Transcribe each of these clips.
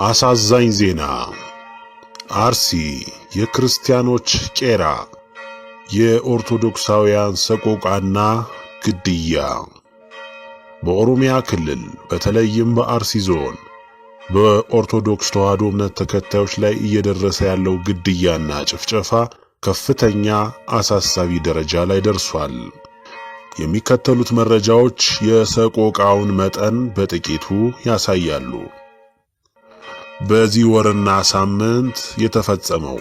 አሳዛኝ ዜና። አርሲ የክርስቲያኖች ቄራ፣ የኦርቶዶክሳውያን ሰቆቃና ግድያ። በኦሮሚያ ክልል በተለይም በአርሲ ዞን በኦርቶዶክስ ተዋሕዶ እምነት ተከታዮች ላይ እየደረሰ ያለው ግድያና ጭፍጨፋ ከፍተኛ አሳሳቢ ደረጃ ላይ ደርሷል። የሚከተሉት መረጃዎች የሰቆቃውን መጠን በጥቂቱ ያሳያሉ። በዚህ ወርና ሳምንት የተፈጸመው፦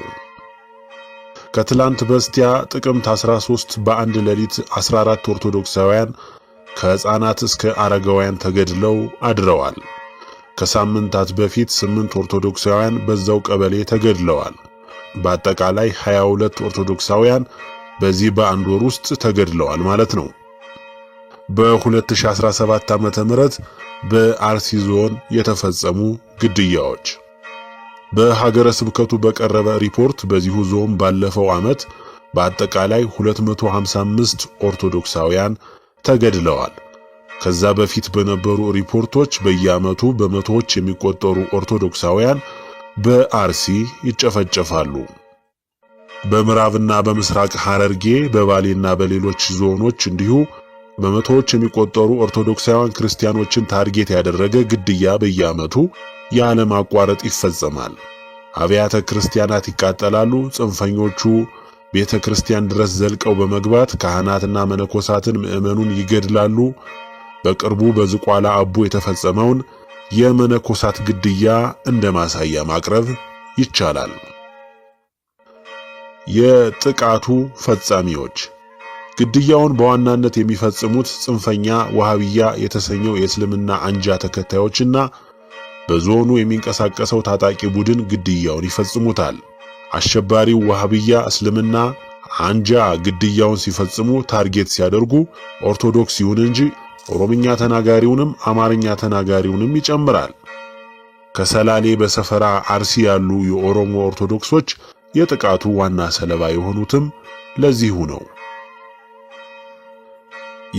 ከትላንት በስቲያ ጥቅምት 13 በአንድ ሌሊት 14 ኦርቶዶክሳውያን ከሕፃናት እስከ አረጋውያን ተገድለው አድረዋል። ከሳምንታት በፊት 8 ኦርቶዶክሳውያን በዛው ቀበሌ ተገድለዋል። በአጠቃላይ 22 ኦርቶዶክሳውያን በዚህ በአንድ ወር ውስጥ ተገድለዋል ማለት ነው። በ2017 ዓ.ም በአርሲ ዞን የተፈጸሙ ግድያዎች፦ በሀገረ ስብከቱ በቀረበ ሪፖርት በዚሁ ዞን ባለፈው ዓመት በአጠቃላይ 255 ኦርቶዶክሳውያን ተገድለዋል። ከዛ በፊት በነበሩ ሪፖርቶች በየዓመቱ በመቶዎች የሚቆጠሩ ኦርቶዶክሳውያን በአርሲ ይጨፈጨፋሉ። በምዕራብና በምስራቅ ሐረርጌ፣ በባሌና በሌሎች ዞኖች እንዲሁ በመቶዎች የሚቆጠሩ ኦርቶዶክሳውያን ክርስቲያኖችን target ያደረገ ግድያ በየዓመቱ ያለማቋረጥ ይፈጸማል። አብያተ ክርስቲያናት ይቃጠላሉ። ጽንፈኞቹ ቤተ ክርስቲያን ድረስ ዘልቀው በመግባት ካህናትና መነኮሳትን፣ ምዕመኑን ይገድላሉ። በቅርቡ በዝቋላ አቦ የተፈጸመውን የመነኮሳት ግድያ እንደ ማሳያ ማቅረብ ይቻላል። የጥቃቱ ፈጻሚዎች፦ ግድያውን በዋናነት የሚፈጽሙት ጽንፈኛ ወሃቢያ የተሰኘው የእስልምና አንጃ ተከታዮችና በዞኑ የሚንቀሳቀሰው ታጣቂ ቡድን ግድያውን ይፈጽሙታል። አሸባሪው ወሃቢያ እስልምና አንጃ ግድያውን ሲፈጽሙ target ሲያደርጉ ኦርቶዶክስ ይሁን እንጂ ኦሮምኛ ተናጋሪውንም አማርኛ ተናጋሪውንም ይጨምራል። ከሰላሌ በሰፈራ አርሲ ያሉ የኦሮሞ ኦርቶዶክሶች የጥቃቱ ዋና ሰለባ የሆኑትም ለዚሁ ነው።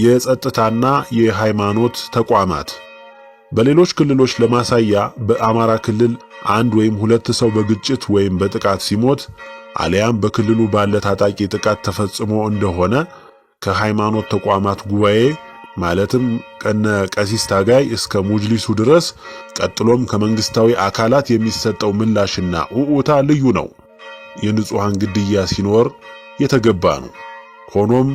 የጸጥታና የሃይማኖት ተቋማት፦ በሌሎች ክልሎች ለማሳያ በአማራ ክልል አንድ ወይም ሁለት ሰው በግጭት ወይም በጥቃት ሲሞት አሊያም በክልሉ ባለ ታጣቂ ጥቃት ተፈጽሞ እንደሆነ ከሃይማኖት ተቋማት ጉባኤ ማለትም ከነ ቀሲስ ታጋይ እስከ ሙጅሊሱ ድረስ፣ ቀጥሎም ከመንግስታዊ አካላት የሚሰጠው ምላሽና ኡኡታ ልዩ ነው። የንጹሐን ግድያ ሲኖር የተገባ ነው። ሆኖም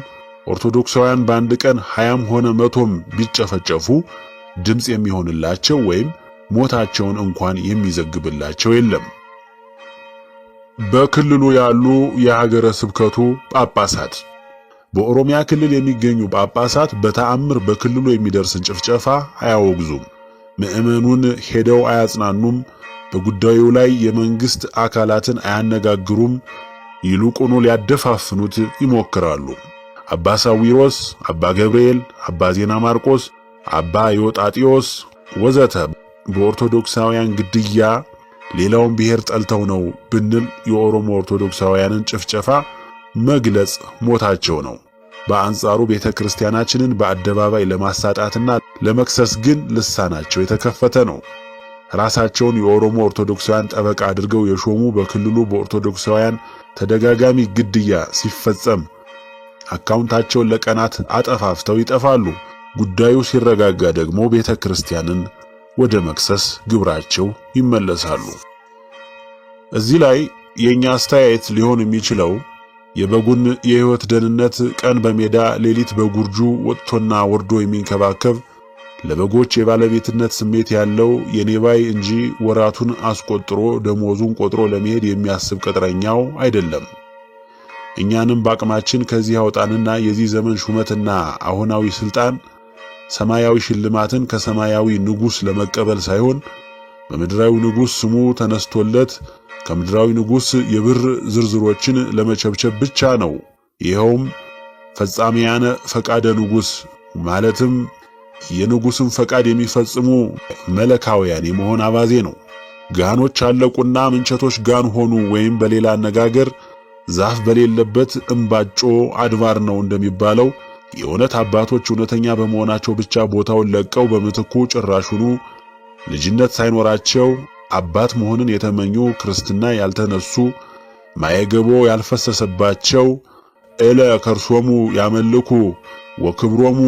ኦርቶዶክሳውያን በአንድ ቀን 20ም ሆነ 100ም ቢጨፈጨፉ ድምፅ የሚሆንላቸው ወይም ሞታቸውን እንኳን የሚዘግብላቸው የለም። በክልሉ ያሉ የሀገረ ስብከቱ ጳጳሳት፦ በኦሮሚያ ክልል የሚገኙ ጳጳሳት በተአምር በክልሉ የሚደርስን ጭፍጨፋ አያወግዙም። ምዕመኑን ሄደው አያጽናኑም። በጉዳዩ ላይ የመንግስት አካላትን አያነጋግሩም። ይልቁኑ ሊያደፋፍኑት ይሞክራሉ። አባ ሳዊሮስ፣ አባ ገብርኤል፣ አባ ዜና ማርቆስ፣ አባ ዮጣጢዮስ ወዘተ በኦርቶዶክሳውያን ግድያ ሌላውን ብሔር ጠልተው ነው ብንል የኦሮሞ ኦርቶዶክሳውያንን ጭፍጨፋ መግለጽ ሞታቸው ነው። በአንጻሩ ቤተ ክርስቲያናችንን በአደባባይ ለማሳጣትና ለመክሰስ ግን ልሳናቸው የተከፈተ ነው። ራሳቸውን የኦሮሞ ኦርቶዶክሳውያን ጠበቃ አድርገው የሾሙ በክልሉ በኦርቶዶክሳውያን ተደጋጋሚ ግድያ ሲፈጸም አካውንታቸውን ለቀናት አጠፋፍተው ይጠፋሉ። ጉዳዩ ሲረጋጋ ደግሞ ቤተ ክርስቲያንን ወደ መክሰስ ግብራቸው ይመለሳሉ። እዚህ ላይ የኛ አስተያየት ሊሆን የሚችለው የበጉን የሕይወት ደህንነት ቀን በሜዳ ሌሊት በጉርጁ ወጥቶና ወርዶ የሚንከባከብ፣ ለበጎች የባለቤትነት ስሜት ያለው የኔባይ እንጂ ወራቱን አስቆጥሮ ደሞዙን ቆጥሮ ለመሄድ የሚያስብ ቅጥረኛው አይደለም። እኛንም በአቅማችን ከዚህ ያውጣንና የዚህ ዘመን ሹመትና አሁናዊ ስልጣን ሰማያዊ ሽልማትን ከሰማያዊ ንጉሥ ለመቀበል ሳይሆን በምድራዊ ንጉሥ ስሙ ተነስቶለት ከምድራዊ ንጉሥ የብር ዝርዝሮችን ለመቸብቸብ ብቻ ነው። ይኸውም ፈጻሚያነ ፈቃደ ንጉሥ ማለትም የንጉሥን ፈቃድ የሚፈጽሙ መለካውያን የመሆን አባዜ ነው። ጋኖች አለቁና ምንቸቶች ጋን ሆኑ፣ ወይም በሌላ አነጋገር ዛፍ በሌለበት እምባጮ አድባር ነው እንደሚባለው የእውነት አባቶች እውነተኛ በመሆናቸው ብቻ ቦታውን ለቀው በምትኩ ጭራሹኑ ልጅነት ሳይኖራቸው አባት መሆንን የተመኙ ክርስትና ያልተነሱ ማየገቦ ያልፈሰሰባቸው እለ ከርሶሙ ያመልኩ ወክብሮሙ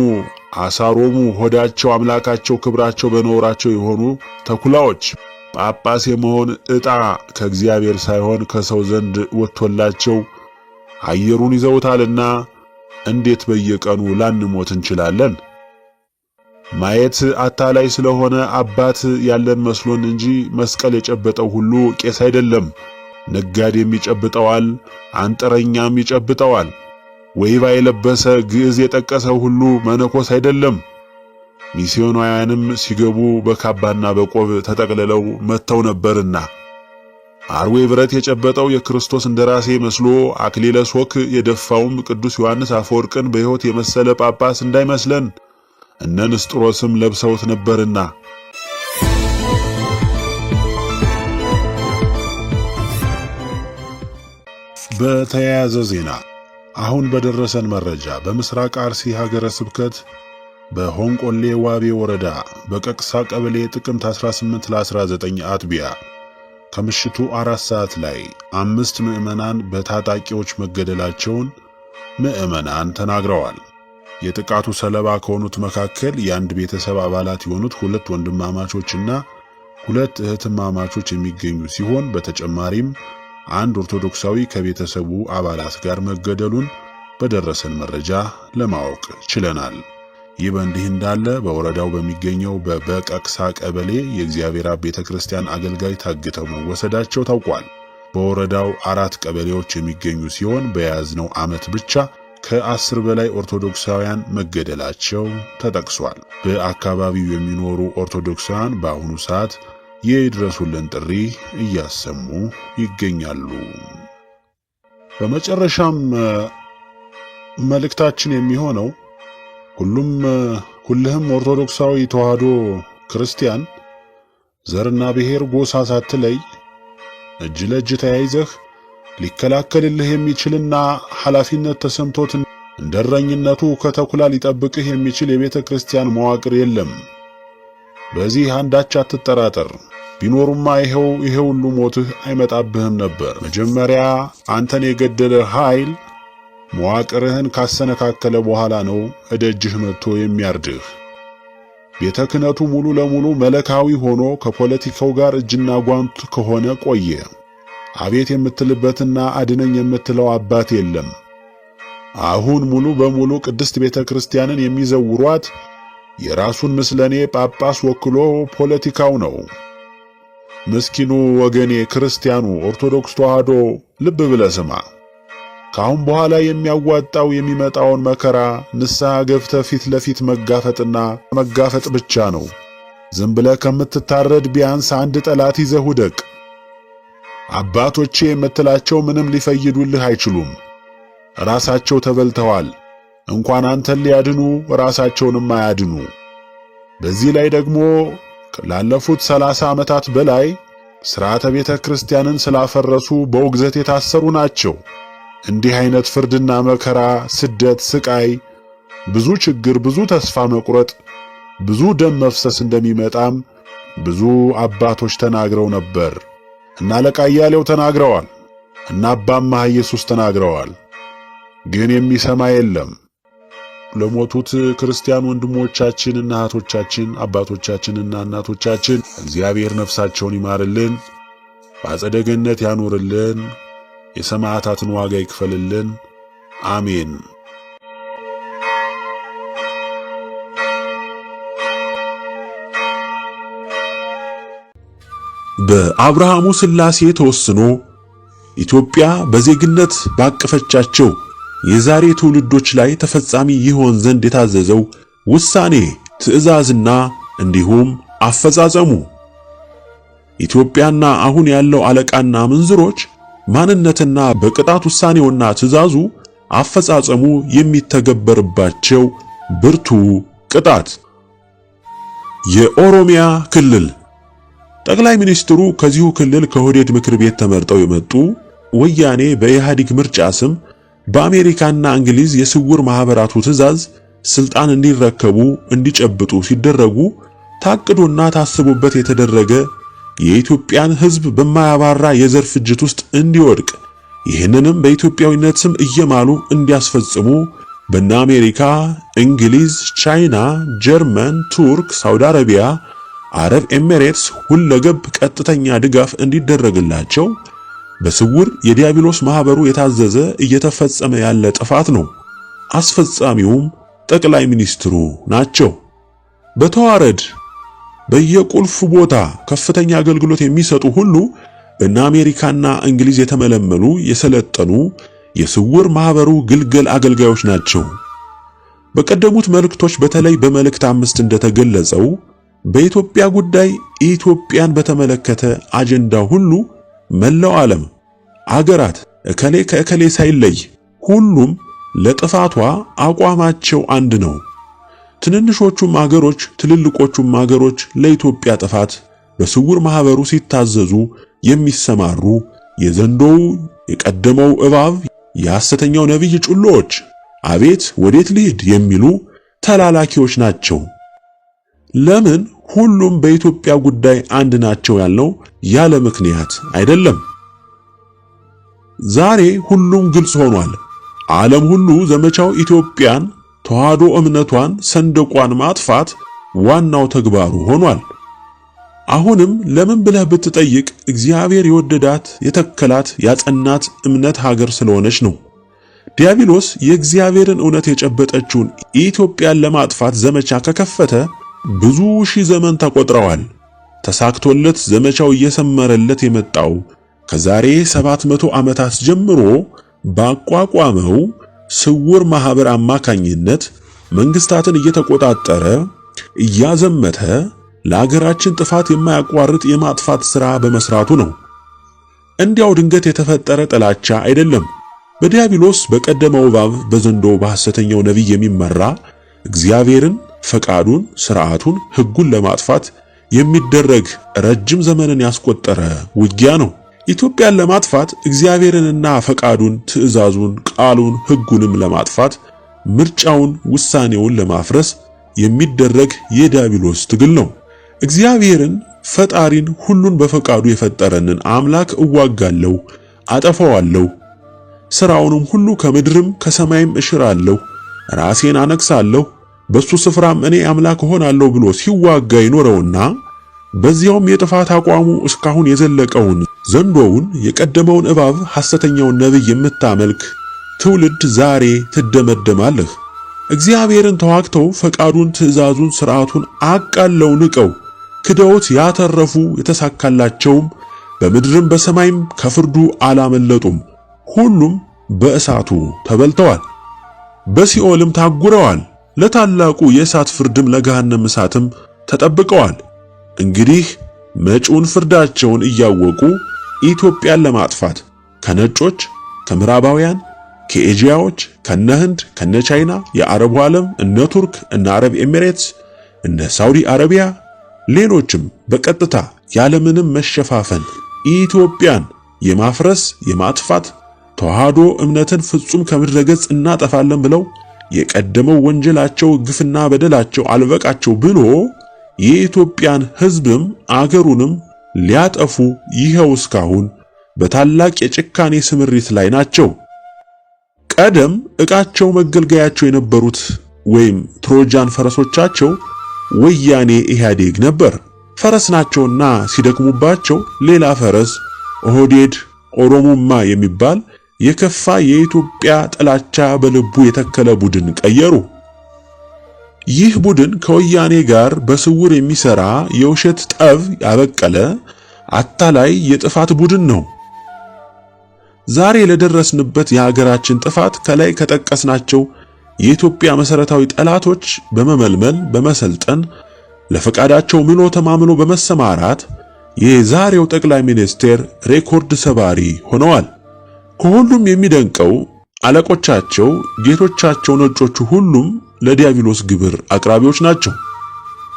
አሳሮሙ ሆዳቸው አምላካቸው ክብራቸው በኖራቸው የሆኑ ተኩላዎች ጳጳስ የመሆን ዕጣ ከእግዚአብሔር ሳይሆን ከሰው ዘንድ ወጥቶላቸው አየሩን ይዘውታልና እንዴት በየቀኑ ላንሞት እንችላለን? ማየት አታላይ ስለሆነ አባት ያለን መስሎን እንጂ መስቀል የጨበጠው ሁሉ ቄስ አይደለም። ነጋዴም ይጨብጠዋል፣ አንጥረኛም ይጨብጠዋል። ወይባ የለበሰ ግዕዝ የጠቀሰ ሁሉ መነኮስ አይደለም። ሚስዮናውያንም ሲገቡ በካባና በቆብ ተጠቅልለው መጥተው ነበርና አርዌ ብረት የጨበጠው የክርስቶስ እንደራሴ መስሎ አክሊለ ሶክ የደፋውም ቅዱስ ዮሐንስ አፈወርቅን በሕይወት የመሰለ ጳጳስ እንዳይመስለን እነ ንስጥሮስም ለብሰውት ነበርና። በተያያዘ ዜና አሁን በደረሰን መረጃ በምስራቅ አርሲ ሀገረ ስብከት በሆንቆሌ ዋቤ ወረዳ በቀቅሳ ቀበሌ ጥቅምት 18 ለ19 አጥቢያ ከምሽቱ 4 ሰዓት ላይ አምስት ምዕመናን በታጣቂዎች መገደላቸውን ምዕመናን ተናግረዋል። የጥቃቱ ሰለባ ከሆኑት መካከል የአንድ ቤተሰብ አባላት የሆኑት ሁለት ወንድማማቾችና ሁለት እህትማማቾች የሚገኙ ሲሆን በተጨማሪም አንድ ኦርቶዶክሳዊ ከቤተሰቡ አባላት ጋር መገደሉን በደረሰን መረጃ ለማወቅ ችለናል። ይህ በእንዲህ እንዳለ በወረዳው በሚገኘው በበቀቅሳ ቀበሌ የእግዚአብሔር አብ ቤተ ክርስቲያን አገልጋይ ታግተው መወሰዳቸው ታውቋል። በወረዳው አራት ቀበሌዎች የሚገኙ ሲሆን በያዝነው ዓመት ብቻ ከ10 በላይ ኦርቶዶክሳውያን መገደላቸው ተጠቅሷል። በአካባቢው የሚኖሩ ኦርቶዶክሳውያን በአሁኑ ሰዓት የይድረሱልን ጥሪ እያሰሙ ይገኛሉ። በመጨረሻም መልእክታችን የሚሆነው ሁሉም ሁልህም ኦርቶዶክሳዊ ተዋህዶ ክርስቲያን ዘርና ብሔር፣ ጎሳ ሳትለይ እጅ ለእጅ ተያይዘህ ሊከላከልልህ የሚችልና ኃላፊነት ተሰምቶት እንደረኝነቱ ከተኩላ ሊጠብቅህ የሚችል የቤተ ክርስቲያን መዋቅር የለም። በዚህ አንዳች አትጠራጠር። ቢኖሩማ ይሄው ሁሉ ሞትህ አይመጣብህም ነበር። መጀመሪያ አንተን የገደለ ኃይል መዋቅርህን ካሰነካከለ በኋላ ነው እደጅህ መጥቶ የሚያርድህ። ቤተ ክህነቱ ሙሉ ለሙሉ መለካዊ ሆኖ ከፖለቲካው ጋር እጅና ጓንት ከሆነ ቆየ። አቤት የምትልበትና አድነኝ የምትለው አባት የለም። አሁን ሙሉ በሙሉ ቅድስት ቤተ ክርስቲያንን የሚዘውሯት የራሱን ምስለኔ ጳጳስ ወክሎ ፖለቲካው ነው። ምስኪኑ ወገኔ ክርስቲያኑ ኦርቶዶክስ ተዋህዶ ልብ ብለህ ስማ። ከአሁን በኋላ የሚያዋጣው የሚመጣውን መከራ ንስሐ ገብተህ ፊት ለፊት መጋፈጥና መጋፈጥ ብቻ ነው። ዝም ብለህ ከምትታረድ ቢያንስ አንድ ጠላት ይዘህ ውደቅ። አባቶቼ የምትላቸው ምንም ሊፈይዱልህ አይችሉም። ራሳቸው ተበልተዋል። እንኳን አንተን ሊያድኑ ራሳቸውንም አያድኑ። በዚህ ላይ ደግሞ ላለፉት 30 ዓመታት በላይ ሥርዓተ ቤተ ክርስቲያንን ስላፈረሱ በውግዘት የታሰሩ ናቸው። እንዲህ አይነት ፍርድና መከራ፣ ስደት፣ ስቃይ፣ ብዙ ችግር፣ ብዙ ተስፋ መቁረጥ፣ ብዙ ደም መፍሰስ እንደሚመጣም ብዙ አባቶች ተናግረው ነበር። እና አለቃ አያሌው ተናግረዋል። እና አባ እምሃ ኢየሱስ ተናግረዋል። ግን የሚሰማ የለም። ለሞቱት ክርስቲያን ወንድሞቻችን እና እህቶቻችን፣ አባቶቻችንና እናቶቻችን እግዚአብሔር ነፍሳቸውን ይማርልን፣ በአጸደ ገነት ያኑርልን፣ የሰማዕታትን ዋጋ ይክፈልልን። አሜን። በአብርሃሙ ሥላሴ ተወስኖ ኢትዮጵያ በዜግነት ባቀፈቻቸው የዛሬ ትውልዶች ላይ ተፈጻሚ ይሆን ዘንድ የታዘዘው ውሳኔ፣ ትዕዛዝና እንዲሁም አፈጻጸሙ ኢትዮጵያና አሁን ያለው አለቃና ምንዝሮች ማንነትና በቅጣት ውሳኔውና ትዕዛዙ አፈጻጸሙ የሚተገበርባቸው ብርቱ ቅጣት። የኦሮሚያ ክልል ጠቅላይ ሚኒስትሩ ከዚሁ ክልል ከኦህዴድ ምክር ቤት ተመርጠው የመጡ ወያኔ በኢህአዴግ ምርጫ ስም በአሜሪካና እንግሊዝ የስውር ማህበራቱ ትዕዛዝ ስልጣን እንዲረከቡ እንዲጨብጡ ሲደረጉ ታቅዶና ታስቦበት የተደረገ የኢትዮጵያን ሕዝብ በማያባራ የዘር ፍጅት ውስጥ እንዲወድቅ ይህንንም በኢትዮጵያዊነት ስም እየማሉ እንዲያስፈጽሙ በእነ አሜሪካ፣ እንግሊዝ፣ ቻይና፣ ጀርመን፣ ቱርክ፣ ሳውዲ አረቢያ፣ አረብ ኤሚሬትስ ሁለገብ ቀጥተኛ ድጋፍ እንዲደረግላቸው በስውር የዲያብሎስ ማህበሩ የታዘዘ እየተፈጸመ ያለ ጥፋት ነው። አስፈጻሚውም ጠቅላይ ሚኒስትሩ ናቸው። በተዋረድ በየቁልፍ ቦታ ከፍተኛ አገልግሎት የሚሰጡ ሁሉ በእነ አሜሪካና እንግሊዝ የተመለመሉ የሰለጠኑ የስውር ማህበሩ ግልገል አገልጋዮች ናቸው። በቀደሙት መልእክቶች በተለይ በመልእክት 5 እንደተገለጸው በኢትዮጵያ ጉዳይ ኢትዮጵያን በተመለከተ አጀንዳ ሁሉ መላው ዓለም አገራት እከሌ ከእከሌ ሳይለይ ሁሉም ለጥፋቷ አቋማቸው አንድ ነው። ትንንሾቹም አገሮች ትልልቆቹም አገሮች ለኢትዮጵያ ጥፋት በስውር ማህበሩ ሲታዘዙ የሚሰማሩ የዘንዶው የቀደመው እባብ የሐሰተኛው ነቢይ ጩሎዎች አቤት ወዴት ልሂድ የሚሉ ተላላኪዎች ናቸው። ለምን ሁሉም በኢትዮጵያ ጉዳይ አንድ ናቸው ያልነው ያለ ምክንያት አይደለም። ዛሬ ሁሉም ግልጽ ሆኗል። ዓለም ሁሉ ዘመቻው ኢትዮጵያን፣ ተዋህዶ እምነቷን፣ ሰንደቋን ማጥፋት ዋናው ተግባሩ ሆኗል። አሁንም ለምን ብለህ ብትጠይቅ እግዚአብሔር የወደዳት የተከላት ያጸናት እምነት ሀገር ስለሆነች ነው። ዲያብሎስ የእግዚአብሔርን እውነት የጨበጠችውን ኢትዮጵያን ለማጥፋት ዘመቻ ከከፈተ ብዙ ሺህ ዘመን ተቆጥረዋል። ተሳክቶለት ዘመቻው እየሰመረለት የመጣው ከዛሬ 700 ዓመታት ጀምሮ ባቋቋመው ስውር ማህበር አማካኝነት መንግስታትን እየተቆጣጠረ እያዘመተ ለአገራችን ጥፋት የማያቋርጥ የማጥፋት ሥራ በመስራቱ ነው። እንዲያው ድንገት የተፈጠረ ጥላቻ አይደለም። በዲያብሎስ በቀደመው እባብ በዘንዶ በሐሰተኛው ነቢይ የሚመራ እግዚአብሔርን፣ ፈቃዱን፣ ሥርዓቱን፣ ሕጉን ለማጥፋት የሚደረግ ረጅም ዘመንን ያስቆጠረ ውጊያ ነው። ኢትዮጵያን ለማጥፋት እግዚአብሔርንና ፈቃዱን፣ ትእዛዙን፣ ቃሉን፣ ሕጉንም ለማጥፋት ምርጫውን፣ ውሳኔውን ለማፍረስ የሚደረግ የዲያብሎስ ትግል ነው። እግዚአብሔርን ፈጣሪን ሁሉን በፈቃዱ የፈጠረንን አምላክ እዋጋለሁ፣ አጠፋዋለሁ፣ ስራውንም ሁሉ ከምድርም ከሰማይም እሽራለሁ፣ ራሴን አነግሳለሁ፣ በሱ ስፍራም እኔ አምላክ እሆናለሁ ብሎ ሲዋጋ ይኖረውና በዚያውም የጥፋት አቋሙ እስካሁን የዘለቀውን ዘንዶውን የቀደመውን እባብ ሐሰተኛውን ነቢይ የምታመልክ ትውልድ ዛሬ ትደመደማለህ። እግዚአብሔርን ተዋግተው ፈቃዱን፣ ትእዛዙን፣ ሥርዓቱን አቃለው ንቀው ክደውት ያተረፉ የተሳካላቸውም በምድርም በሰማይም ከፍርዱ አላመለጡም። ሁሉም በእሳቱ ተበልተዋል፣ በሲኦልም ታጉረዋል። ለታላቁ የእሳት ፍርድም ለገሃነም እሳትም ተጠብቀዋል። እንግዲህ መጪውን ፍርዳቸውን እያወቁ ኢትዮጵያን ለማጥፋት ከነጮች፣ ከምዕራባውያን፣ ከኤጂያዎች፣ ከነ ህንድ፣ ከነ ቻይና፣ የአረቡ ዓለም፣ እነ ቱርክ፣ እነ አረብ ኤሚሬትስ፣ እነ ሳውዲ አረቢያ፣ ሌሎችም በቀጥታ ያለምንም መሸፋፈን ኢትዮጵያን የማፍረስ የማጥፋት ተዋህዶ እምነትን ፍጹም ከምድረ ገጽ እናጠፋለን ብለው የቀደመው ወንጀላቸው ግፍና በደላቸው አልበቃቸው ብሎ የኢትዮጵያን ሕዝብም አገሩንም ሊያጠፉ ይኸው እስካሁን በታላቅ የጭካኔ ስምሪት ላይ ናቸው። ቀደም ዕቃቸው መገልገያቸው የነበሩት ወይም ትሮጃን ፈረሶቻቸው ወያኔ ኢህአዴግ ነበር። ፈረስ ናቸውና ሲደክሙባቸው ሌላ ፈረስ ኦህዴድ ኦሮሞማ የሚባል የከፋ የኢትዮጵያ ጥላቻ በልቡ የተከለ ቡድን ቀየሩ። ይህ ቡድን ከወያኔ ጋር በስውር የሚሰራ የውሸት ጠብ ያበቀለ አታላይ የጥፋት ቡድን ነው። ዛሬ ለደረስንበት የሀገራችን ጥፋት ከላይ ከጠቀስናቸው የኢትዮጵያ መሰረታዊ ጠላቶች በመመልመል በመሰልጠን ለፈቃዳቸው ምሎ ተማምሎ በመሰማራት የዛሬው ጠቅላይ ሚኒስቴር ሬኮርድ ሰባሪ ሆነዋል። ከሁሉም የሚደንቀው አለቆቻቸው፣ ጌቶቻቸው ነጮቹ ሁሉም ለዲያብሎስ ግብር አቅራቢዎች ናቸው።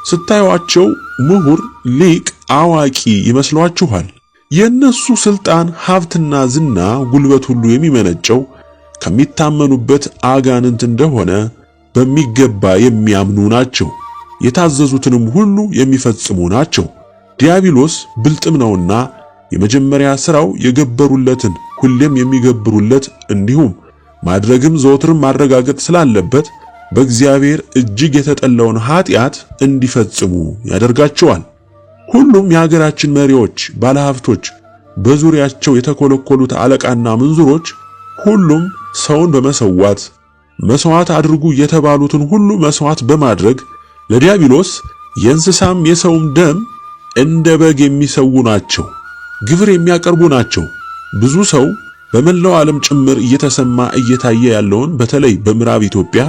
ስታዩአቸው ምሁር፣ ሊቅ፣ አዋቂ ይመስሏችኋል። የእነሱ ስልጣን፣ ሀብትና ዝና፣ ጉልበት ሁሉ የሚመነጨው ከሚታመኑበት አጋንንት እንደሆነ በሚገባ የሚያምኑ ናቸው። የታዘዙትንም ሁሉ የሚፈጽሙ ናቸው። ዲያብሎስ ብልጥም ነውና የመጀመሪያ ስራው የገበሩለትን ሁሌም የሚገብሩለት እንዲሁም ማድረግም ዘወትርም ማረጋገጥ ስላለበት በእግዚአብሔር እጅግ የተጠላውን ኃጢአት እንዲፈጽሙ ያደርጋቸዋል። ሁሉም የሀገራችን መሪዎች፣ ባለሀብቶች፣ በዙሪያቸው የተኮለኮሉት አለቃና ምንዙሮች ሁሉም ሰውን በመሰዋት መስዋዕት አድርጉ የተባሉትን ሁሉ መስዋዕት በማድረግ ለዲያብሎስ የእንስሳም የሰውም ደም እንደ በግ የሚሰዉ ናቸው፣ ግብር የሚያቀርቡ ናቸው። ብዙ ሰው በመላው ዓለም ጭምር እየተሰማ እየታየ ያለውን በተለይ በምዕራብ ኢትዮጵያ፣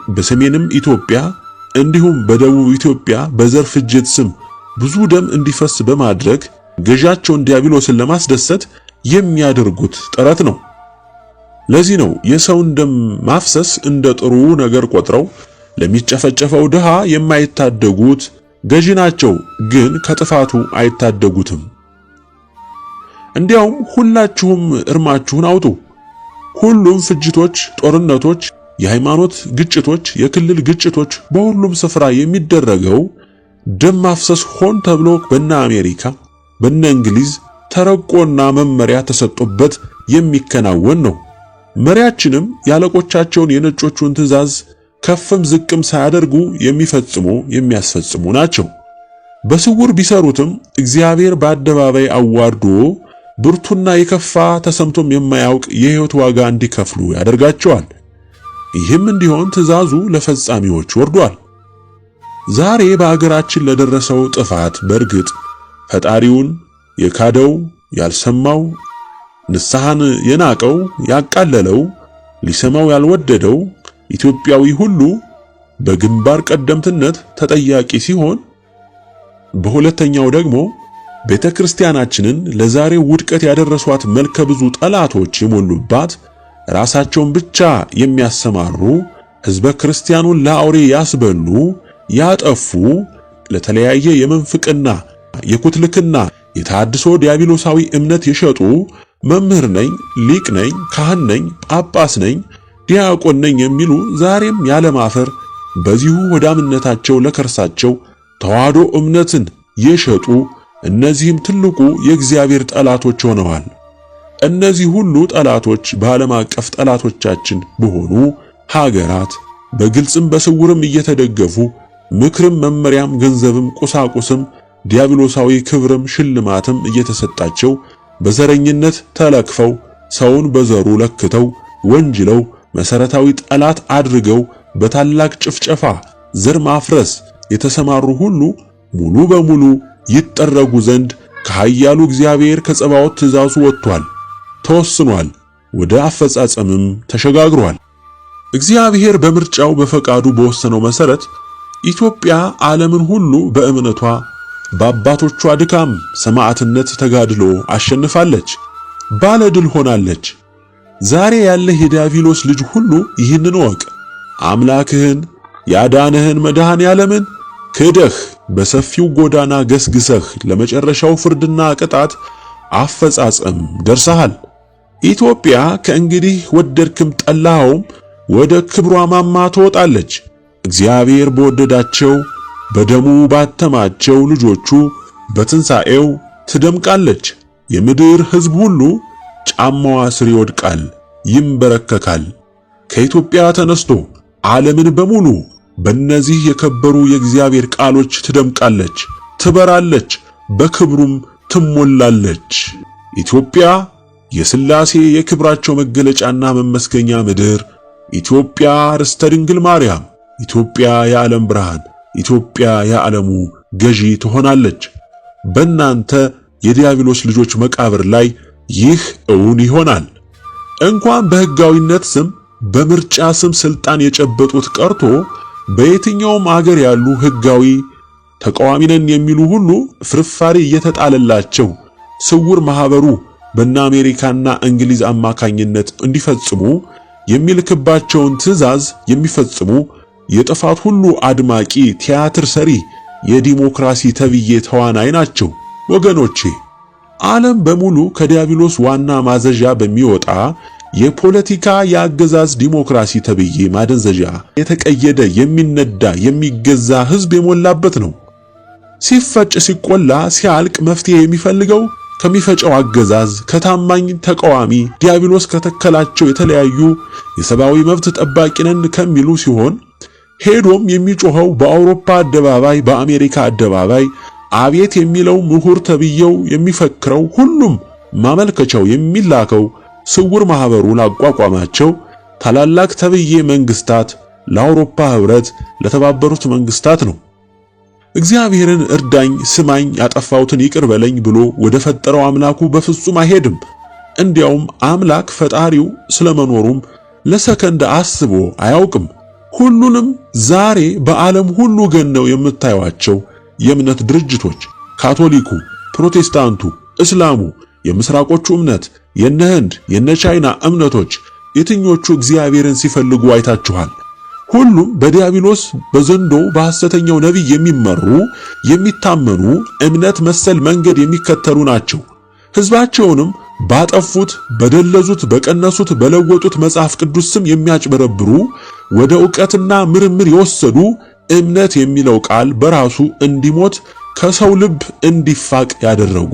በሰሜንም ኢትዮጵያ እንዲሁም በደቡብ ኢትዮጵያ በዘር ፍጅት ስም ብዙ ደም እንዲፈስ በማድረግ ገዣቸውን ዲያብሎስን ለማስደሰት የሚያደርጉት ጥረት ነው። ለዚህ ነው የሰውን ደም ማፍሰስ እንደ ጥሩ ነገር ቆጥረው ለሚጨፈጨፈው ድሃ የማይታደጉት። ገዢ ናቸው፣ ግን ከጥፋቱ አይታደጉትም። እንዲያውም ሁላችሁም እርማችሁን አውጡ። ሁሉም ፍጅቶች፣ ጦርነቶች፣ የሃይማኖት ግጭቶች፣ የክልል ግጭቶች፣ በሁሉም ስፍራ የሚደረገው ደም ማፍሰስ ሆን ተብሎ በነ አሜሪካ በነ እንግሊዝ ተረቆና መመሪያ ተሰጥቶበት የሚከናወን ነው። መሪያችንም ያለቆቻቸውን የነጮቹን ትዕዛዝ ከፍም ዝቅም ሳያደርጉ የሚፈጽሙ የሚያስፈጽሙ ናቸው። በስውር ቢሰሩትም እግዚአብሔር በአደባባይ አዋርዶ ብርቱና የከፋ ተሰምቶም የማያውቅ የሕይወት ዋጋ እንዲከፍሉ ያደርጋቸዋል። ይህም እንዲሆን ትዕዛዙ ለፈጻሚዎች ወርዷል። ዛሬ በአገራችን ለደረሰው ጥፋት በእርግጥ ፈጣሪውን የካደው ያልሰማው፣ ንስሐን የናቀው ያቃለለው፣ ሊሰማው ያልወደደው ኢትዮጵያዊ ሁሉ በግንባር ቀደምትነት ተጠያቂ ሲሆን፣ በሁለተኛው ደግሞ ቤተ ክርስቲያናችንን ለዛሬው ውድቀት ያደረሷት መልከ ብዙ ጠላቶች የሞሉባት ራሳቸውን ብቻ የሚያሰማሩ ሕዝበ ክርስቲያኑን ለአውሬ ያስበሉ ያጠፉ ለተለያየ የመንፍቅና የኩትልክና የተሐድሶ ዲያብሎሳዊ እምነት የሸጡ መምህር ነኝ፣ ሊቅ ነኝ፣ ካህን ነኝ፣ ጳጳስ ነኝ፣ ዲያቆን ነኝ የሚሉ ዛሬም ያለማፈር በዚሁ ወዳምነታቸው ለከርሳቸው ተዋህዶ እምነትን የሸጡ እነዚህም ትልቁ የእግዚአብሔር ጠላቶች ሆነዋል። እነዚህ ሁሉ ጠላቶች በዓለም አቀፍ ጠላቶቻችን በሆኑ ሀገራት በግልጽም በስውርም እየተደገፉ ምክርም መመሪያም ገንዘብም ቁሳቁስም ዲያብሎሳዊ ክብርም ሽልማትም እየተሰጣቸው በዘረኝነት ተለክፈው ሰውን በዘሩ ለክተው ወንጅለው መሰረታዊ ጠላት አድርገው በታላቅ ጭፍጨፋ ዘር ማፍረስ የተሰማሩ ሁሉ ሙሉ በሙሉ ይጠረጉ ዘንድ ከኃያሉ እግዚአብሔር ከጸባዖት ትእዛዙ ወጥቷል፣ ተወስኗል፣ ወደ አፈጻጸምም ተሸጋግሯል። እግዚአብሔር በምርጫው በፈቃዱ በወሰነው መሰረት ኢትዮጵያ ዓለምን ሁሉ በእምነቷ በአባቶቿ ድካም ሰማዕትነት ተጋድሎ አሸንፋለች፣ ባለድል ሆናለች። ዛሬ ያለህ የዲያብሎስ ልጅ ሁሉ ይህንን እወቅ። አምላክህን ያዳነህን መድኃኔ ዓለምን ክደህ በሰፊው ጎዳና ገስግሰህ ለመጨረሻው ፍርድና ቅጣት አፈጻጸም ደርሰሃል። ኢትዮጵያ ከእንግዲህ ወደድክም ጠላኸውም ወደ ክብሯ ማማ ትወጣለች። እግዚአብሔር በወደዳቸው በደሙ ባተማቸው ልጆቹ በትንሣኤው ትደምቃለች። የምድር ሕዝብ ሁሉ ጫማዋ ስር ይወድቃል፣ ይንበረከካል። ከኢትዮጵያ ተነስቶ ዓለምን በሙሉ በእነዚህ የከበሩ የእግዚአብሔር ቃሎች ትደምቃለች፣ ትበራለች፣ በክብሩም ትሞላለች። ኢትዮጵያ የሥላሴ የክብራቸው መገለጫና መመስገኛ ምድር፣ ኢትዮጵያ ርስተ ድንግል ማርያም፣ ኢትዮጵያ የዓለም ብርሃን፣ ኢትዮጵያ የዓለሙ ገዢ ትሆናለች። በእናንተ የዲያብሎስ ልጆች መቃብር ላይ ይህ እውን ይሆናል። እንኳን በሕጋዊነት ስም በምርጫ ስም ስልጣን የጨበጡት ቀርቶ በየትኛውም አገር ያሉ ሕጋዊ ተቃዋሚ ነን የሚሉ ሁሉ ፍርፋሪ እየተጣለላቸው ስውር ማህበሩ በእነ አሜሪካና እንግሊዝ አማካኝነት እንዲፈጽሙ የሚልክባቸውን ትዕዛዝ የሚፈጽሙ የጥፋት ሁሉ አድማቂ ቲያትር ሰሪ የዲሞክራሲ ተብዬ ተዋናይ ናቸው። ወገኖቼ፣ ዓለም በሙሉ ከዲያብሎስ ዋና ማዘዣ በሚወጣ የፖለቲካ የአገዛዝ ዲሞክራሲ ተብዬ ማደንዘዣ የተቀየደ የሚነዳ የሚገዛ ሕዝብ የሞላበት ነው። ሲፈጭ ሲቆላ ሲያልቅ መፍትሄ የሚፈልገው ከሚፈጨው አገዛዝ፣ ከታማኝ ተቃዋሚ ዲያብሎስ ከተከላቸው የተለያዩ የሰብአዊ መብት ጠባቂ ነን ከሚሉ ሲሆን ሄዶም የሚጮኸው በአውሮፓ አደባባይ፣ በአሜሪካ አደባባይ አቤት የሚለው ምሁር ተብየው የሚፈክረው ሁሉም ማመልከቻው የሚላከው ስውር ማህበሩ ላቋቋማቸው ታላላቅ ተብዬ መንግስታት፣ ለአውሮፓ ህብረት፣ ለተባበሩት መንግስታት ነው። እግዚአብሔርን እርዳኝ፣ ስማኝ፣ ያጠፋሁትን ይቅር በለኝ ብሎ ወደ ፈጠረው አምላኩ በፍጹም አይሄድም። እንዲያውም አምላክ ፈጣሪው ስለመኖሩም ለሰከንድ አስቦ አያውቅም። ሁሉንም ዛሬ በዓለም ሁሉ ገነው የምታዩቸው የእምነት ድርጅቶች ካቶሊኩ፣ ፕሮቴስታንቱ፣ እስላሙ፣ የምስራቆቹ እምነት፣ የነ ህንድ፣ የነ ቻይና እምነቶች የትኞቹ እግዚአብሔርን ሲፈልጉ አይታችኋል? ሁሉም በዲያብሎስ በዘንዶ በሐሰተኛው ነቢይ የሚመሩ የሚታመኑ እምነት መሰል መንገድ የሚከተሉ ናቸው። ሕዝባቸውንም ባጠፉት፣ በደለዙት፣ በቀነሱት፣ በለወጡት መጽሐፍ ቅዱስ ስም የሚያጭበረብሩ ወደ ዕውቀትና ምርምር የወሰዱ እምነት የሚለው ቃል በራሱ እንዲሞት ከሰው ልብ እንዲፋቅ ያደረጉ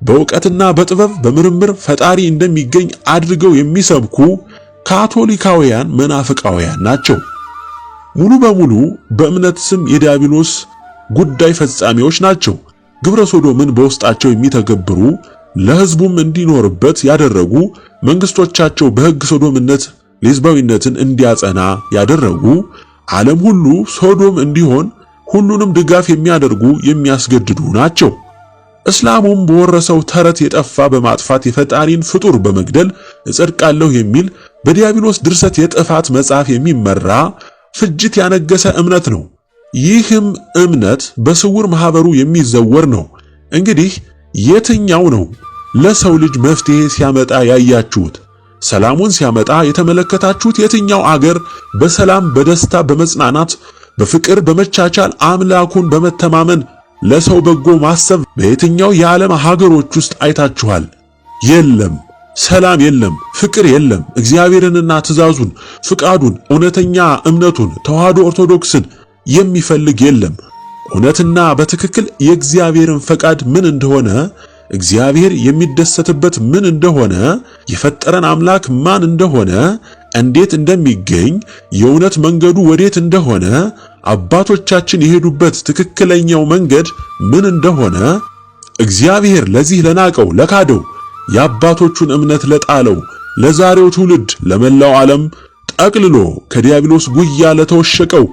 በእውቀትና በጥበብ በምርምር ፈጣሪ እንደሚገኝ አድርገው የሚሰብኩ ካቶሊካውያን መናፍቃውያን ናቸው። ሙሉ በሙሉ በእምነት ስም የዲያብሎስ ጉዳይ ፈጻሚዎች ናቸው። ግብረ ሶዶምን በውስጣቸው የሚተገብሩ ለሕዝቡም እንዲኖርበት ያደረጉ መንግስቶቻቸው በሕግ ሶዶምነት ሌዝባዊነትን እንዲያጸና ያደረጉ ዓለም ሁሉ ሶዶም እንዲሆን ሁሉንም ድጋፍ የሚያደርጉ የሚያስገድዱ ናቸው። እስላሙም በወረሰው ተረት የጠፋ በማጥፋት የፈጣሪን ፍጡር በመግደል እጸድቃለሁ የሚል በዲያብሎስ ድርሰት የጥፋት መጽሐፍ የሚመራ ፍጅት ያነገሰ እምነት ነው። ይህም እምነት በስውር ማህበሩ የሚዘወር ነው። እንግዲህ የትኛው ነው ለሰው ልጅ መፍትሄ ሲያመጣ ያያችሁት? ሰላሙን ሲያመጣ የተመለከታችሁት? የትኛው አገር በሰላም በደስታ በመጽናናት በፍቅር በመቻቻል አምላኩን በመተማመን ለሰው በጎ ማሰብ በየትኛው የዓለም ሀገሮች ውስጥ አይታችኋል? የለም። ሰላም የለም፣ ፍቅር የለም። እግዚአብሔርንና ትእዛዙን ፍቃዱን፣ እውነተኛ እምነቱን ተዋህዶ ኦርቶዶክስን የሚፈልግ የለም። እውነትና በትክክል የእግዚአብሔርን ፈቃድ ምን እንደሆነ፣ እግዚአብሔር የሚደሰትበት ምን እንደሆነ፣ የፈጠረን አምላክ ማን እንደሆነ፣ እንዴት እንደሚገኝ፣ የእውነት መንገዱ ወዴት እንደሆነ፣ አባቶቻችን የሄዱበት ትክክለኛው መንገድ ምን እንደሆነ፣ እግዚአብሔር ለዚህ ለናቀው ለካደው የአባቶቹን እምነት ለጣለው ለዛሬው ትውልድ ለመላው ዓለም ጠቅልሎ ከዲያብሎስ ጉያ ለተወሸቀው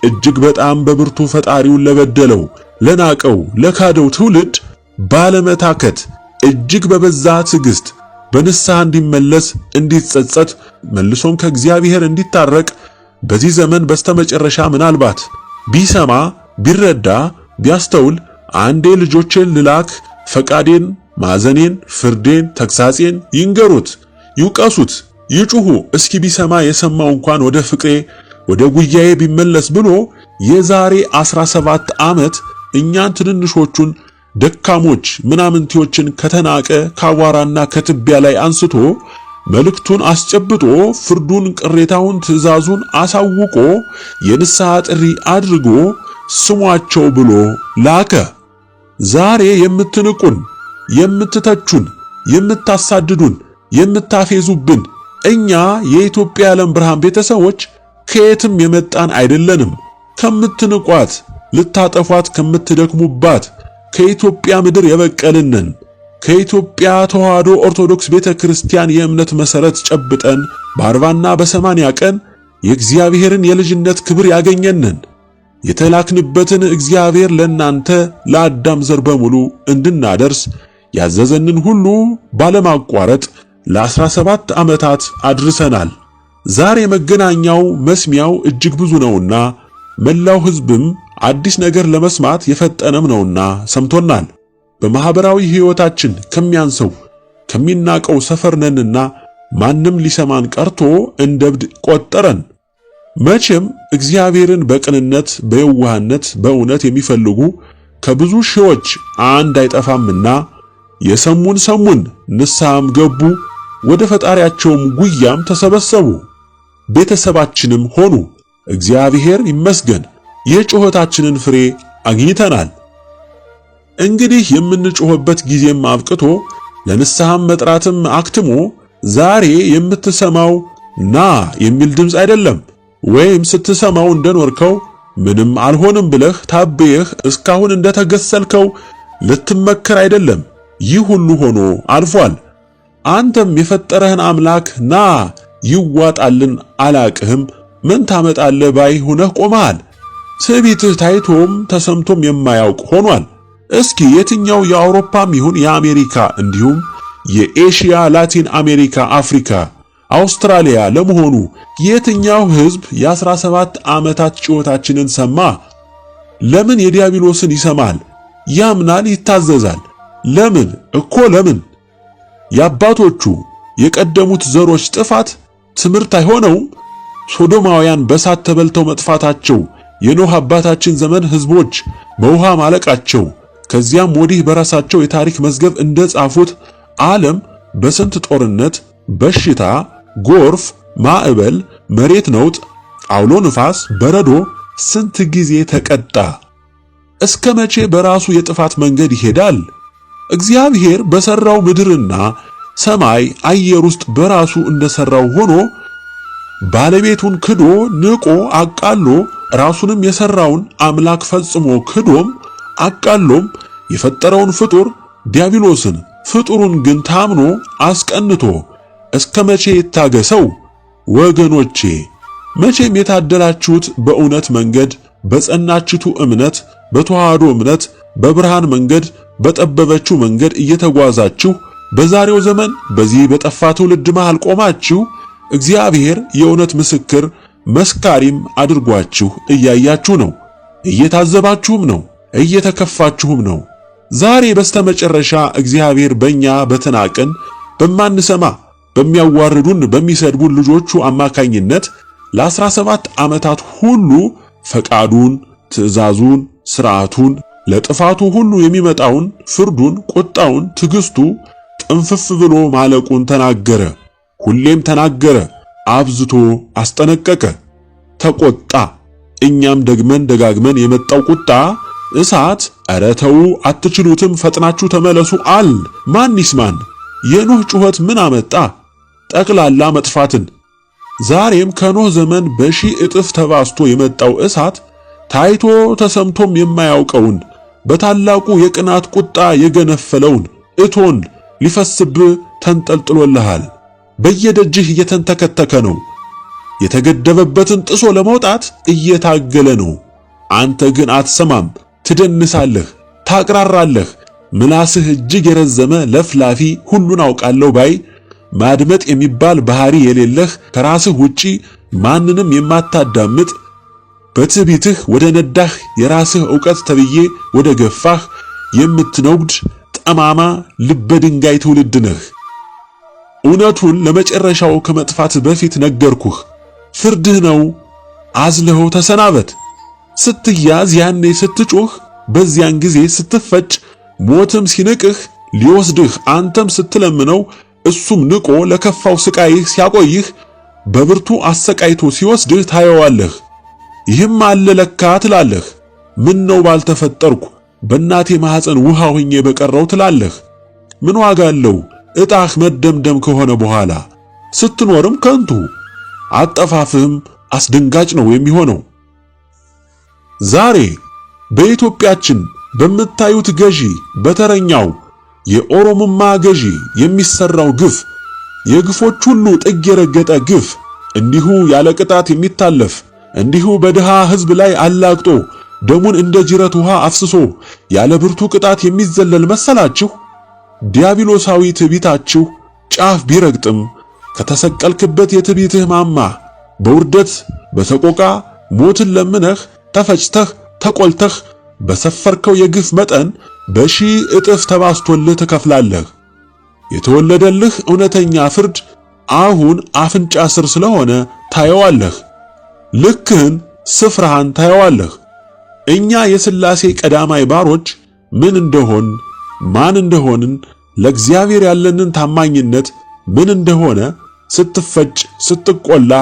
እጅግ በጣም በብርቱ ፈጣሪውን ለበደለው ለናቀው ለካደው ትውልድ ባለመታከት እጅግ በበዛ ትዕግስት በንስሐ እንዲመለስ እንዲጸጸት መልሶም ከእግዚአብሔር እንዲታረቅ በዚህ ዘመን በስተመጨረሻ ምናልባት ቢሰማ ቢረዳ ቢያስተውል አንዴ ልጆቼን ልላክ ፈቃዴን ማዘኔን ፍርዴን ተግሳጼን ይንገሩት ይውቀሱት ይጩሁ እስኪ ቢሰማ የሰማው እንኳን ወደ ፍቅሬ ወደ ጉያዬ ቢመለስ ብሎ የዛሬ 17 ዓመት እኛን ትንንሾቹን ደካሞች ምናምንቴዎችን ከተናቀ ካቧራና ከትቢያ ላይ አንስቶ መልእክቱን አስጨብጦ ፍርዱን፣ ቅሬታውን፣ ትእዛዙን አሳውቆ የንስሐ ጥሪ አድርጎ ስሟቸው ብሎ ላከ። ዛሬ የምትንቁን፣ የምትተቹን፣ የምታሳድዱን፣ የምታፌዙብን እኛ የኢትዮጵያ የዓለም ብርሃን ቤተሰቦች ከየትም የመጣን አይደለንም። ከምትንቋት ልታጠፏት ከምትደክሙባት ከኢትዮጵያ ምድር የበቀልንን ከኢትዮጵያ ተዋህዶ ኦርቶዶክስ ቤተክርስቲያን የእምነት መሰረት ጨብጠን በ40ና በ80 ቀን የእግዚአብሔርን የልጅነት ክብር ያገኘንን የተላክንበትን እግዚአብሔር ለናንተ ለአዳም ዘር በሙሉ እንድናደርስ ያዘዘንን ሁሉ ባለማቋረጥ ለ17 ዓመታት አድርሰናል። ዛሬ መገናኛው መስሚያው እጅግ ብዙ ነውና መላው ሕዝብም አዲስ ነገር ለመስማት የፈጠነም ነውና ሰምቶናል። በማህበራዊ ሕይወታችን ከሚያንሰው ከሚናቀው ሰፈር ነንና ማንም ሊሰማን ቀርቶ እንደ እብድ ቆጠረን። መቼም እግዚአብሔርን በቅንነት በየዋህነት በእውነት የሚፈልጉ ከብዙ ሺዎች አንድ አይጠፋምና የሰሙን ሰሙን፣ ንስሐም ገቡ፣ ወደ ፈጣሪያቸውም ጉያም ተሰበሰቡ፣ ቤተሰባችንም ሆኑ። እግዚአብሔር ይመስገን የጩኸታችንን ፍሬ አግኝተናል። እንግዲህ የምንጮህበት ጊዜም አብቅቶ ለንስሐም መጥራትም አክትሞ ዛሬ የምትሰማው ና የሚል ድምፅ አይደለም። ወይም ስትሰማው እንደኖርከው ምንም አልሆንም ብለህ ታብየህ እስካሁን እንደተገሰልከው ልትመከር አይደለም። ይህ ሁሉ ሆኖ አልፏል። አንተም የፈጠረህን አምላክ ና ይዋጣልን አላቅህም ምን ታመጣለህ ባይ ሆነህ ቆመሃል። ትዕቢትህ ታይቶም ተሰምቶም የማያውቅ ሆኗል። እስኪ የትኛው የአውሮፓም ይሁን የአሜሪካ እንዲሁም የኤሽያ፣ ላቲን አሜሪካ፣ አፍሪካ፣ አውስትራሊያ ለመሆኑ የትኛው ሕዝብ የ17 ዓመታት ጩኸታችንን ሰማ? ለምን የዲያብሎስን ይሰማል? ያምናል፣ ይታዘዛል። ለምን እኮ ለምን? የአባቶቹ የቀደሙት ዘሮች ጥፋት ትምህርት አይሆነውም? ሶዶማውያን በሳት ተበልተው መጥፋታቸው፣ የኖህ አባታችን ዘመን ሕዝቦች በውሃ ማለቃቸው፣ ከዚያም ወዲህ በራሳቸው የታሪክ መዝገብ እንደጻፉት ዓለም በስንት ጦርነት፣ በሽታ፣ ጎርፍ፣ ማዕበል፣ መሬት ነውጥ፣ አውሎ ንፋስ፣ በረዶ ስንት ጊዜ ተቀጣ? እስከ መቼ በራሱ የጥፋት መንገድ ይሄዳል? እግዚአብሔር በሰራው ምድርና ሰማይ አየር ውስጥ በራሱ እንደሰራው ሆኖ ባለቤቱን ክዶ ንቆ አቃሎ ራሱንም የሰራውን አምላክ ፈጽሞ ክዶም አቃሎም የፈጠረውን ፍጡር ዲያብሎስን ፍጡሩን ግን ታምኖ አስቀንቶ እስከ መቼ ይታገሰው? ወገኖቼ መቼም የታደላችሁት በእውነት መንገድ በጸናችቱ እምነት በተዋህዶ እምነት በብርሃን መንገድ በጠበበችው መንገድ እየተጓዛችሁ በዛሬው ዘመን በዚህ በጠፋ ትውልድ መሃል ቆማችሁ እግዚአብሔር የእውነት ምስክር መስካሪም አድርጓችሁ እያያችሁ ነው፣ እየታዘባችሁም ነው፣ እየተከፋችሁም ነው። ዛሬ በስተመጨረሻ እግዚአብሔር በእኛ በተናቅን በማንሰማ በሚያዋርዱን በሚሰድቡን ልጆቹ አማካኝነት ለ17 ዓመታት ሁሉ ፈቃዱን፣ ትእዛዙን፣ ስርዓቱን ለጥፋቱ ሁሉ የሚመጣውን ፍርዱን፣ ቁጣውን፣ ትዕግስቱ ጥንፍፍ ብሎ ማለቁን ተናገረ። ሁሌም ተናገረ፣ አብዝቶ አስጠነቀቀ፣ ተቆጣ። እኛም ደግመን ደጋግመን የመጣው ቁጣ እሳት ኧረ ተው አትችሉትም፣ ፈጥናችሁ ተመለሱ አል። ማን ይስማን? የኖህ ጩኸት ምን አመጣ? ጠቅላላ መጥፋትን። ዛሬም ከኖህ ዘመን በሺህ እጥፍ ተባስቶ የመጣው እሳት ታይቶ ተሰምቶም የማያውቀውን በታላቁ የቅናት ቁጣ የገነፈለውን እቶን ሊፈስብህ ተንጠልጥሎልሃል። በየደጅህ እየተንተከተከ ነው። የተገደበበትን ጥሶ ለመውጣት እየታገለ ነው። አንተ ግን አትሰማም። ትደንሳለህ፣ ታቅራራለህ። ምላስህ እጅግ የረዘመ ለፍላፊ፣ ሁሉን አውቃለሁ ባይ፣ ማድመጥ የሚባል ባህሪ የሌለህ፣ ከራስህ ውጪ ማንንም የማታዳምጥ፣ በትዕቢትህ ወደ ነዳህ የራስህ ዕውቀት ተብዬ ወደ ገፋህ የምትነጉድ ጠማማ ልበ ድንጋይ ትውልድ ነህ። እውነቱን ለመጨረሻው ከመጥፋት በፊት ነገርኩህ። ፍርድህ ነው፣ አዝለኸው ተሰናበት። ስትያዝ ያኔ ስትጮህ፣ በዚያን ጊዜ ስትፈጭ፣ ሞትም ሲንቅህ ሊወስድህ አንተም ስትለምነው እሱም ንቆ ለከፋው ስቃይህ ሲያቆይህ በብርቱ አሰቃይቶ ሲወስድህ ታየዋለህ። ይህም አለ ለካ ትላለህ። ምን ነው ባልተፈጠርኩ በእናቴ ማኅፀን ውሃ ሆኜ በቀረው ትላለህ። ምን ዋጋ አለው ዕጣህ መደምደም ከሆነ በኋላ? ስትኖርም ከንቱ፣ አጠፋፍህም አስደንጋጭ ነው የሚሆነው። ዛሬ በኢትዮጵያችን በምታዩት ገዢ በተረኛው የኦሮሞማ ገዢ የሚሰራው ግፍ የግፎች ሁሉ ጥግ የረገጠ ግፍ እንዲሁ ያለ ቅጣት የሚታለፍ እንዲሁ በድሃ ሕዝብ ላይ አላግጦ ደሙን እንደ ጅረት ውሃ አፍስሶ ያለ ብርቱ ቅጣት የሚዘለል መሰላችሁ? ዲያብሎሳዊ ትዕቢታችሁ ጫፍ ቢረግጥም ከተሰቀልክበት የትዕቢትህ ማማ በውርደት በሰቆቃ ሞትን ለምነህ ተፈጭተህ ተቆልተህ በሰፈርከው የግፍ መጠን በሺህ እጥፍ ተባዝቶልህ ትከፍላለህ። የተወለደልህ እውነተኛ ፍርድ አሁን አፍንጫ ስር ስለሆነ ታየዋለህ። ልክህን ስፍራህን ታየዋለህ። እኛ የሥላሴ ቀዳማይ ባሮች ምን እንደሆን ማን እንደሆንን ለእግዚአብሔር ያለንን ታማኝነት ምን እንደሆነ ስትፈጭ ስትቆላ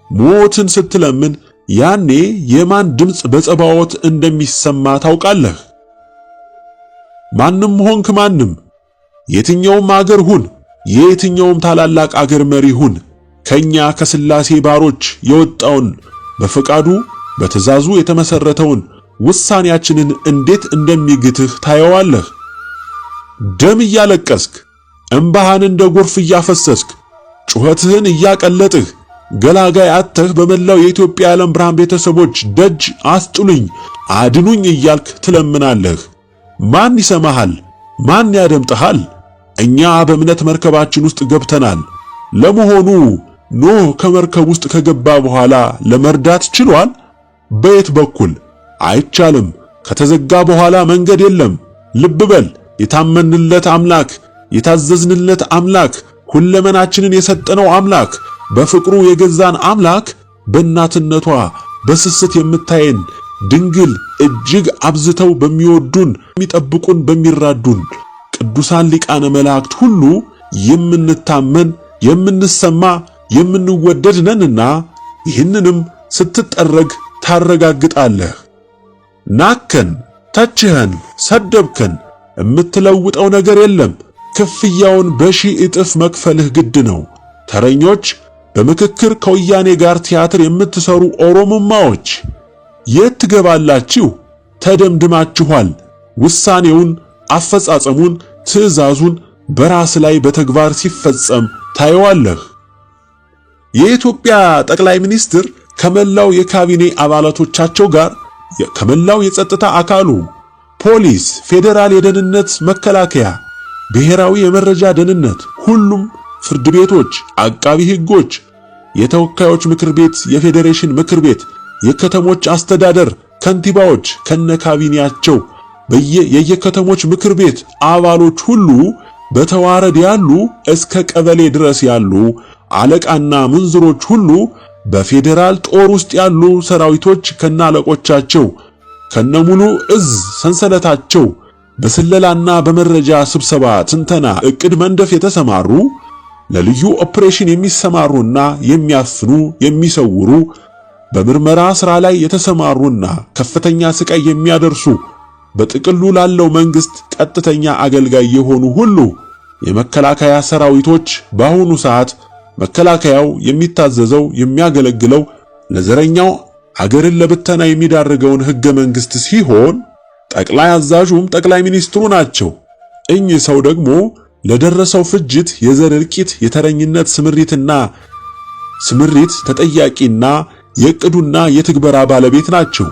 ሞትን ስትለምን ያኔ የማን ድምፅ በጸባዖት እንደሚሰማ ታውቃለህ። ማንም ሆንክ ማንም፣ የትኛውም አገር ሁን፣ የየትኛውም ታላላቅ አገር መሪ ሁን፣ ከኛ ከስላሴ ባሮች የወጣውን በፈቃዱ በትእዛዙ የተመሰረተውን ውሳኔያችንን እንዴት እንደሚግትህ ታየዋለህ። ደም እያለቀስክ እምባህን እንደ ጎርፍ እያፈሰስክ ጩኸትህን እያቀለጥህ ገላጋይ አጥተህ በመላው የኢትዮጵያ የዓለም ብርሃን ቤተሰቦች ደጅ አስጥሉኝ አድኑኝ እያልክ ትለምናለህ። ማን ይሰማሃል? ማን ያደምጥሃል? እኛ በእምነት መርከባችን ውስጥ ገብተናል። ለመሆኑ ኖህ ከመርከብ ውስጥ ከገባ በኋላ ለመርዳት ችሏል? በየት በኩል? አይቻልም። ከተዘጋ በኋላ መንገድ የለም። ልብ በል፣ የታመንለት አምላክ፣ የታዘዝንለት አምላክ፣ ሁለመናችንን የሰጠነው አምላክ፣ በፍቅሩ የገዛን አምላክ፣ በእናትነቷ በስስት የምታየን ድንግል እጅግ አብዝተው በሚወዱን በሚጠብቁን በሚራዱን ቅዱሳን ሊቃነ መላእክት ሁሉ የምንታመን የምንሰማ የምንወደድ ነንና ይህንንም ስትጠረግ ታረጋግጣለህ። ናከን፣ ተችኸን፣ ሰደብከን የምትለውጠው ነገር የለም። ክፍያውን በሺህ እጥፍ መክፈልህ ግድ ነው። ተረኞች፣ በምክክር ከወያኔ ጋር ቲያትር የምትሰሩ ኦሮሞማዎች የት ትገባላችሁ? ተደምድማችኋል። ውሳኔውን፣ አፈጻጸሙን፣ ትዕዛዙን በራስ ላይ በተግባር ሲፈጸም ታየዋለህ። የኢትዮጵያ ጠቅላይ ሚኒስትር ከመላው የካቢኔ አባላቶቻቸው ጋር ከመላው የጸጥታ አካሉ ፖሊስ፣ ፌዴራል የደህንነት መከላከያ፣ ብሔራዊ የመረጃ ደህንነት፣ ሁሉም ፍርድ ቤቶች፣ አቃቢ ሕጎች፣ የተወካዮች ምክር ቤት፣ የፌዴሬሽን ምክር ቤት፣ የከተሞች አስተዳደር ከንቲባዎች ከነካቢኔያቸው የየከተሞች ምክር ቤት አባሎች ሁሉ በተዋረድ ያሉ እስከ ቀበሌ ድረስ ያሉ አለቃና ምንዝሮች ሁሉ በፌዴራል ጦር ውስጥ ያሉ ሰራዊቶች ከነአለቆቻቸው ከነሙሉ እዝ ሰንሰለታቸው በስለላና በመረጃ ስብሰባ፣ ትንተና፣ እቅድ መንደፍ የተሰማሩ ለልዩ ኦፕሬሽን የሚሰማሩና የሚያፍኑ የሚሰውሩ በምርመራ ስራ ላይ የተሰማሩና ከፍተኛ ስቃይ የሚያደርሱ በጥቅሉ ላለው መንግስት ቀጥተኛ አገልጋይ የሆኑ ሁሉ የመከላከያ ሰራዊቶች በአሁኑ ሰዓት መከላከያው የሚታዘዘው የሚያገለግለው ለዘረኛው አገርን ለብተና የሚዳርገውን ህገ መንግስት ሲሆን ጠቅላይ አዛዡም ጠቅላይ ሚኒስትሩ ናቸው። እኚህ ሰው ደግሞ ለደረሰው ፍጅት፣ የዘር እልቂት፣ የተረኝነት ስምሪትና ስምሪት ተጠያቂና የእቅዱና የትግበራ ባለቤት ናቸው።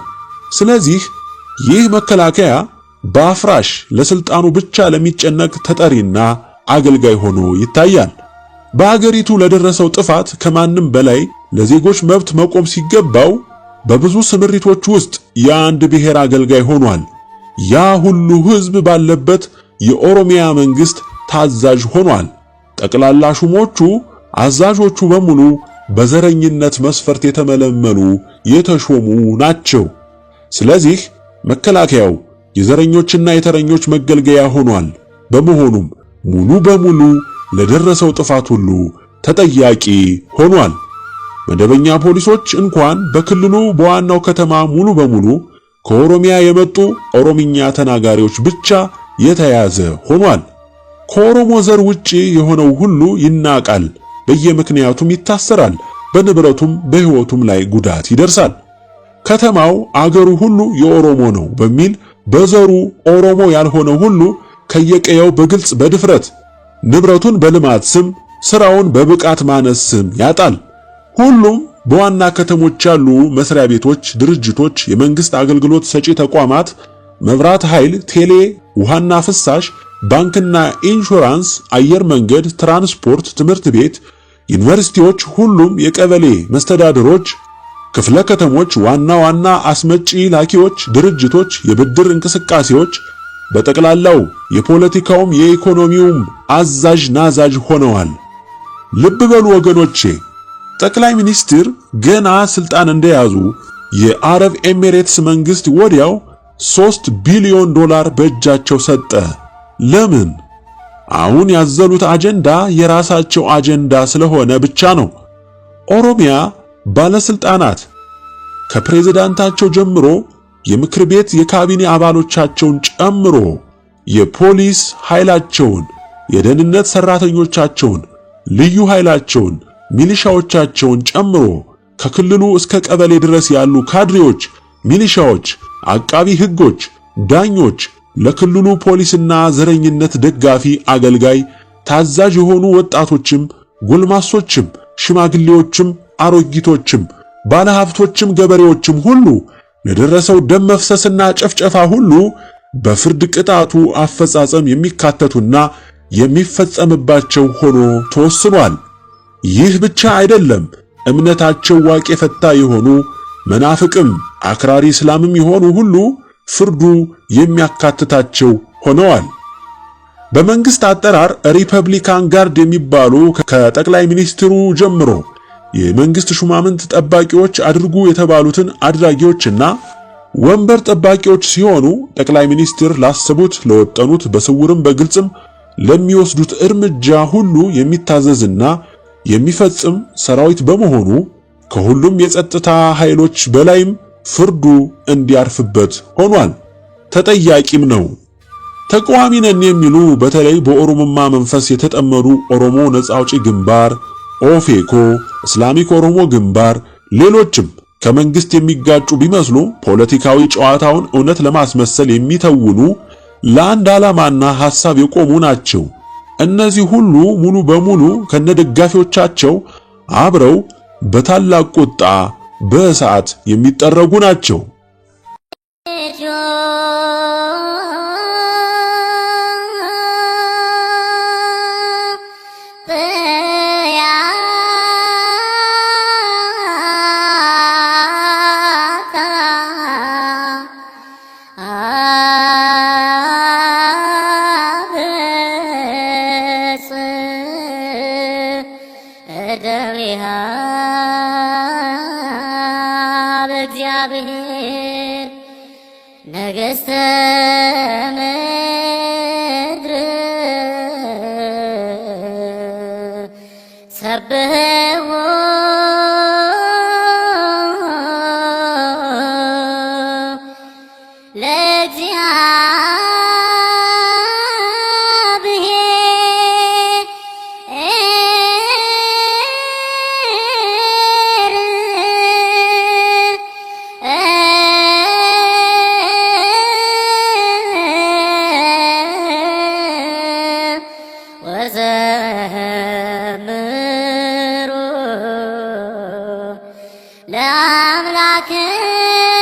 ስለዚህ ይህ መከላከያ በአፍራሽ ለስልጣኑ ብቻ ለሚጨነቅ ተጠሪና አገልጋይ ሆኖ ይታያል። በአገሪቱ ለደረሰው ጥፋት ከማንም በላይ ለዜጎች መብት መቆም ሲገባው በብዙ ስምሪቶች ውስጥ የአንድ ብሔር አገልጋይ ሆኗል። ያ ሁሉ ህዝብ ባለበት የኦሮሚያ መንግስት ታዛዥ ሆኗል። ጠቅላላ ሹሞቹ፣ አዛዦቹ በሙሉ በዘረኝነት መስፈርት የተመለመሉ የተሾሙ ናቸው። ስለዚህ መከላከያው የዘረኞችና የተረኞች መገልገያ ሆኗል። በመሆኑም ሙሉ በሙሉ ለደረሰው ጥፋት ሁሉ ተጠያቂ ሆኗል። መደበኛ ፖሊሶች እንኳን በክልሉ በዋናው ከተማ ሙሉ በሙሉ ከኦሮሚያ የመጡ ኦሮምኛ ተናጋሪዎች ብቻ የተያዘ ሆኗል። ከኦሮሞ ዘር ውጪ የሆነው ሁሉ ይናቃል፣ በየምክንያቱም ይታሰራል፣ በንብረቱም በሕይወቱም ላይ ጉዳት ይደርሳል። ከተማው አገሩ ሁሉ የኦሮሞ ነው በሚል በዘሩ ኦሮሞ ያልሆነ ሁሉ ከየቀየው በግልጽ በድፍረት ንብረቱን በልማት ስም ስራውን በብቃት ማነስ ስም ያጣል። ሁሉም በዋና ከተሞች ያሉ መስሪያ ቤቶች፣ ድርጅቶች፣ የመንግስት አገልግሎት ሰጪ ተቋማት፣ መብራት ኃይል፣ ቴሌ፣ ውሃና ፍሳሽ፣ ባንክና ኢንሹራንስ፣ አየር መንገድ፣ ትራንስፖርት፣ ትምህርት ቤት፣ ዩኒቨርሲቲዎች፣ ሁሉም የቀበሌ መስተዳድሮች፣ ክፍለ ከተሞች፣ ዋና ዋና አስመጪ ላኪዎች ድርጅቶች፣ የብድር እንቅስቃሴዎች በጠቅላላው የፖለቲካውም የኢኮኖሚውም አዛዥ ናዛዥ ሆነዋል። ልብ በሉ ወገኖቼ፣ ጠቅላይ ሚኒስትር ገና ስልጣን እንደያዙ የአረብ ኤሚሬትስ መንግስት ወዲያው 3 ቢሊዮን ዶላር በእጃቸው ሰጠ። ለምን? አሁን ያዘሉት አጀንዳ የራሳቸው አጀንዳ ስለሆነ ብቻ ነው። ኦሮሚያ ባለስልጣናት ከፕሬዝዳንታቸው ጀምሮ የምክር ቤት የካቢኔ አባሎቻቸውን ጨምሮ የፖሊስ ኃይላቸውን፣ የደህንነት ሰራተኞቻቸውን፣ ልዩ ኃይላቸውን፣ ሚሊሻዎቻቸውን ጨምሮ ከክልሉ እስከ ቀበሌ ድረስ ያሉ ካድሬዎች፣ ሚሊሻዎች፣ አቃቢ ሕጎች፣ ዳኞች፣ ለክልሉ ፖሊስና ዘረኝነት ደጋፊ አገልጋይ ታዛዥ የሆኑ ወጣቶችም፣ ጎልማሶችም፣ ሽማግሌዎችም፣ አሮጊቶችም፣ ባለሀብቶችም፣ ገበሬዎችም ሁሉ ለደረሰው ደም መፍሰስና ጭፍጨፋ ሁሉ በፍርድ ቅጣቱ አፈጻጸም የሚካተቱና የሚፈጸምባቸው ሆኖ ተወስኗል። ይህ ብቻ አይደለም። እምነታቸው ዋቄ ፈታ የሆኑ መናፍቅም አክራሪ እስላምም የሆኑ ሁሉ ፍርዱ የሚያካትታቸው ሆነዋል። በመንግስት አጠራር Republican Guard የሚባሉ ከጠቅላይ ሚኒስትሩ ጀምሮ የመንግስት ሹማምንት ጠባቂዎች አድርጉ የተባሉትን አድራጊዎችና ወንበር ጠባቂዎች ሲሆኑ ጠቅላይ ሚኒስትር ላሰቡት ለወጠኑት በስውርም በግልጽም ለሚወስዱት እርምጃ ሁሉ የሚታዘዝና የሚፈጽም ሰራዊት በመሆኑ ከሁሉም የጸጥታ ኃይሎች በላይም ፍርዱ እንዲያርፍበት ሆኗል። ተጠያቂም ነው። ተቃዋሚ ነን የሚሉ በተለይ በኦሮሞማ መንፈስ የተጠመዱ ኦሮሞ ነጻ አውጪ ግንባር፣ ኦፌኮ፣ እስላሚክ ኦሮሞ ግንባር፣ ሌሎችም ከመንግስት የሚጋጩ ቢመስሉ ፖለቲካዊ ጨዋታውን እውነት ለማስመሰል የሚተውኑ ለአንድ ዓላማና ሐሳብ የቆሙ ናቸው። እነዚህ ሁሉ ሙሉ በሙሉ ከነደጋፊዎቻቸው አብረው በታላቅ ቁጣ በእሳት የሚጠረጉ ናቸው። እግዚአብሔር ነገሥተ ምድር ሰብሕዎ ለአምላክነ።